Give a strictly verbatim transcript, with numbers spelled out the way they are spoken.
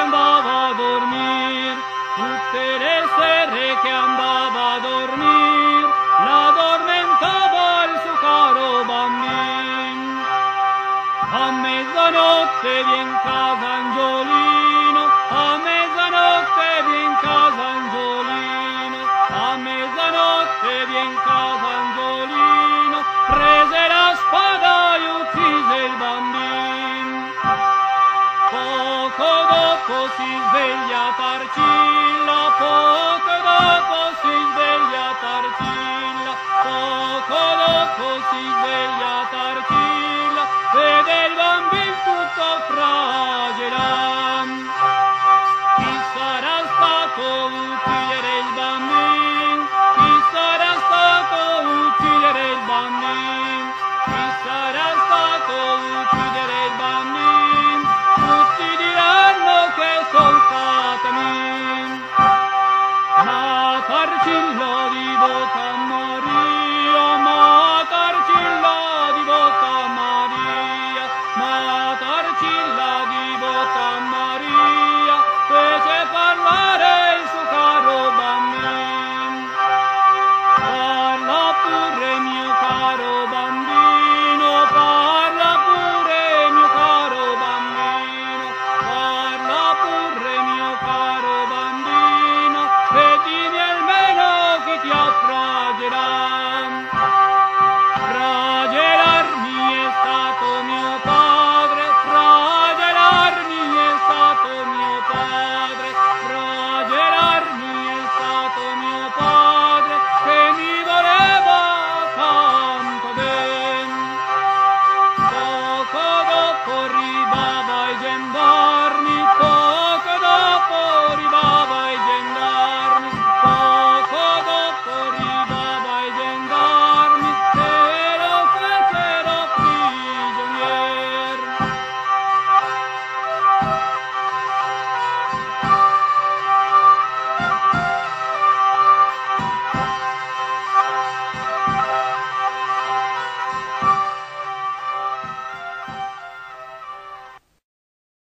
Andava a dormir, tute le sere che andava a dormir, l'adormentava el so caro bambin. A mezanote vien casa Angiolino, a mezanote vien casa Angiolino, a mezanote vien casa Angiolino, prese la spada e ucise el bambin. Poco dopo si sveglia Tarcillo, poco dopo si sveglia